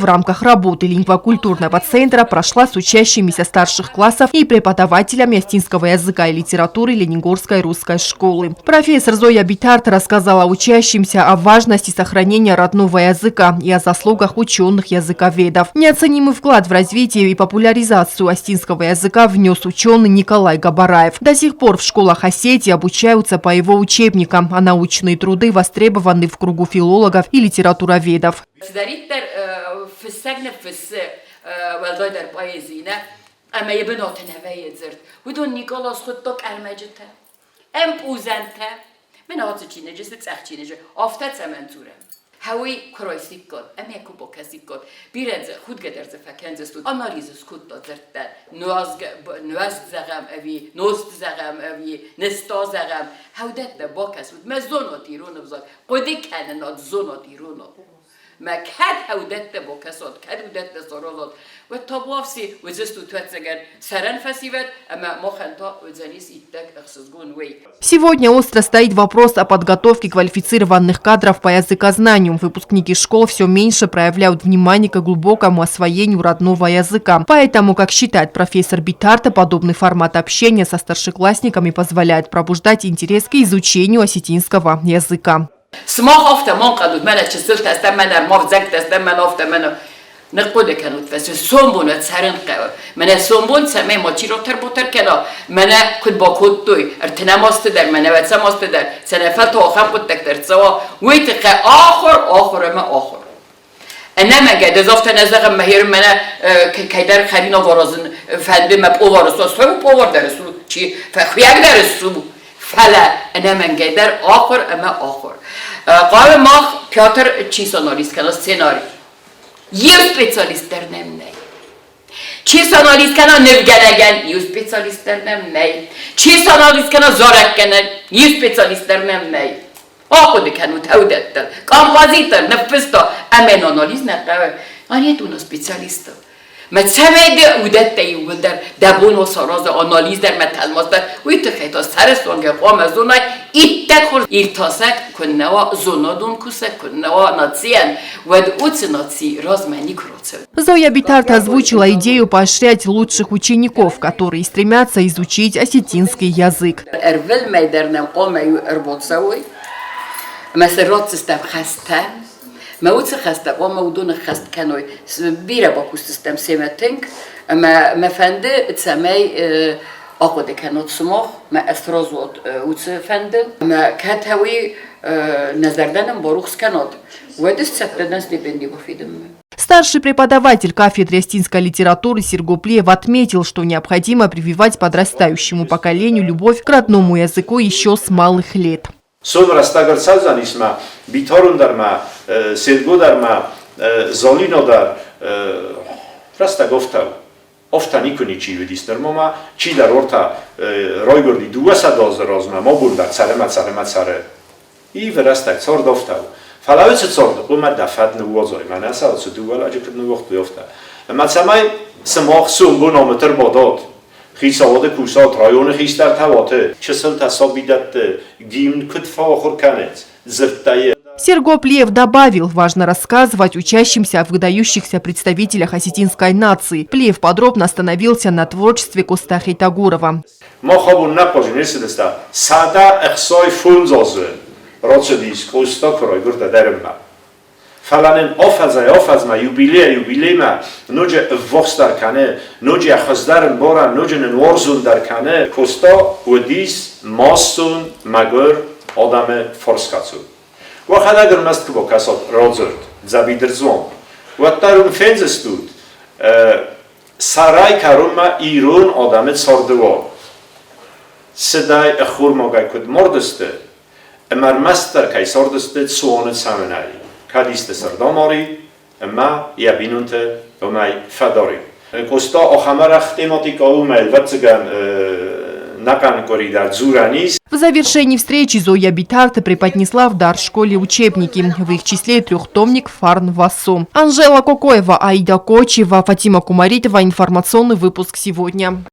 в рамках работы лингвокультурного центра прошла с учащимися старших классов и преподавателями осетинского языка и литературы Ленингорской русской школы. Профессор Зоя Битарт рассказала учащимся о важности сохранения родного языка и о заслугах ученых-языковедов. Неоценимый вклад в развитие и популяризацию осетинского языка внес ученый Николай Габараев. До сих пор в школах Осетии обучаются по его учебникам, а научные труды востребованы в кругу филологов и литературоведов. Цыдӕриддӕр фыссӕг ныффыссы, уӕлдайдӕр поэзийы нӕ, ӕмӕ йӕ бынаты нӕ вӕййы дзырд. Уыдон Никъала схуыдта къӕрмӕджытӕ, ӕмпъузӕнтӕ. Мӕнӕ ацы чиныджы, цы цъӕх чиныджы, афтӕ цӕмӕн дзурӕм? Хӕуый куы райсиккат ӕмӕ куы бакӕсиккат, бирӕ дзы худгӕ дӕр дзы фӕкӕндзыстут. Анализ скодта дзырдтӕ, нуӕзт зӕгъӕм ӕви нозт зӕгъӕм ӕви ныста зӕгъӕм. Хӕудӕттӕ бакӕсут, мӕ зонат ирон ӕвзаг, хъуыды кӕнынад зонат иронау. Мӕ кӕд хӕудӕттӕ бакӕсат, кӕд уыдӕттӕ саразат, уӕд табуафси уыдзыстут ӕцӕгӕн сӕрӕн фӕсивӕд ӕмӕ махӕн та уыдзӕнис иттӕг ӕхсызгон уый. Сегодня остро стоит вопрос о подготовке квалифицированных кадров по языкознанию. Выпускники школ все меньше проявляют внимание к глубокому освоению родного языка. Поэтому, как считает профессор Битарта, подобный формат общения со старшеклассниками позволяет пробуждать интерес к изучению осетинского языка. Сымах афтӕ ма ӕнхъӕлут, мӕнӕ чысылтӕ стӕм, мӕнӕ ӕрмӕвдзӕгтӕ стӕм, мӕнӕ афтӕ, мӕнӕ ныхъхъуыды кӕнут, фӕсте сомбон уӕ цӕрын хъӕуы. Мӕнӕ сомбон цӕмӕй мачи ротӕр-ботӕр кӕна, мӕнӕ куыд бакодтой, ӕртынӕм азты дӕр, мӕнӕ ӕвӕцӕм азты дӕр, цӕнӕфӕлтау ахӕм хъуыддӕгтӕ ӕрцӕуа, уый тыххӕй ахуыр, ахуыр ӕмӕ ахуыр. Ӕнӕмӕнгӕ, ды афтӕ нӕ зӕгъӕм, мӕ мӕнӕ кӕйдӕр хӕринаг аразын фӕнды, мӕ пъовар су, пъовар дӕр су, чи фӕхуыйаг дӕр су, фӕлӕ ӕнӕмӕнгӕй дӕр ахуыр ӕмӕ ахуыр. Хъуамӕ мах Петр чи санализ кӕна сценарий. Иу специалист дӕр нӕм нӕй. Чи санализ кӕна нывгӕнӕгӕн, иу специалист дӕр нӕм нӕй. Чи санализ кӕна зарӕггӕнӕг, иу специалист дӕр нӕм нӕй. Ахъуыды кӕнут ӕвдӕттыл. Композитор ныффыста ӕмӕ анализ нӕ хъӕуы. А нет у нас специалистов. Мӕ цӕмӕй дӕ уыдӕттӕ иууылдӕр дӕ бон у сараза анализ дӕр мӕ тӕлмац дӕр, уый тыххӕй та сӕрысуангӕ хъуамӕ зонай иттӕг хорз иртасӕг куыннӕ уа, зонадон кусӕг куыннӕ уа нацийӕн, уӕд уыцы наци размӕ никуы рацӕуы. Зоя Битарт озвучила идею поощрять лучших учеников, которые стремятся изучить осетинский язык. Ӕрвылмӕй дӕр нӕм хъуамӕ ӕрбацӕуой ӕмӕ сӕ ратдзыстӕм хӕстӕ. Мӕ уыцы хӕстӕ хъуамӕ уыдон ӕххӕст кӕной. Бирӕ бакусдзыстӕм семӕ тынг ӕмӕ мӕ фӕнды, цӕмӕй ахъуыды кӕнот сымах, мӕ сразу уыцы фӕнды. Ӕмӕ кӕд уый нӕ зӕрдӕ нын барухс кӕнат, уӕд ӕз цӕттӕ дӕн стипенди бафидынмӕ. Старший преподаватель кафедры осетинской литературы Серго Плиев отметил, что необходимо прививать подрастающему поколению любовь к родному языку еще с малых лет. Сом рӕстӕг ӕрцӕудзӕнис ма Битарон дӕр ма, Серго дӕр ма, Золино дӕр рӕстӕг офтау. Офтӕ никуы ничи уыдис нырма ма чидӕр ортӕ райгуырди 200 азы размӕ ма бон дӕр цӕры мӕ цӕры мӕ цӕры. Ивы рӕстӕг цард офтау. Фӕлӕ уыцы царды хъуамӕ дӕ фӕд ныууадзай, мӕнӕ сӕ уыцы дыууӕ лӕджы куыд ныууагътой, афтӕ. Ӕмӕ цӕмӕй сымах сомбон амыты рбадат, хицауады кусат, районы хистӕртӕ уаты, чысылтӕ сабидӕтты гимн куыд фӕахуыр кӕнынц, дзырдта Серго Плиев добавил, важно рассказывать учащимся о выдающихся представителях осетинской нации. Плиев подробно остановился на творчестве Коста Хетагурова. Мах абон нӕ хъазын ӕрцыдыстӕм 165 азы рацыдис Къоста куы райгуырд дӕрынмӕ. Фӕлӕ нын афӕдзӕй-афӕдзмӕ юбилейӕ-юбилеймӕ ноджы ӕввахсдӕр кӕны, ноджы йӕ хуыздӕр ӕмбарӕн, ноджы нын уарзондӕр кӕны. Къоста уыдис массон мӕгуыр адӕмы фарсхӕцӕг. Уӕхӕдӕг ӕрмӕст куы бакӕсат радзырд «Дзӕбидырдзуан», уӕддӕр уым фендзыстут сӕрӕй кӕронмӕ ирон адӕмы цардыуаг. Сыдӕй ӕххормагӕй куыд мардысты, ӕмӕ ӕрмӕстдӕр кӕй цардысты цуаны цӕуынӕй, кӕд исты сырд амарид ӕмӕ йӕ бинонты уымӕй фӕдарид. Къоста ахӕм арӕх тематикӕ у, ӕмӕ ӕвӕццӕгӕн нӕхъӕн къуыри дӕр дзурӕн ис. В завершении встречи Зоя Битарта преподнесла в дар школе учебники, в их числе трехтомник «Фарн Вассо». Анжела Кокоева, Аида Кочева, Фатима Кумаритова. Информационный выпуск сегодня.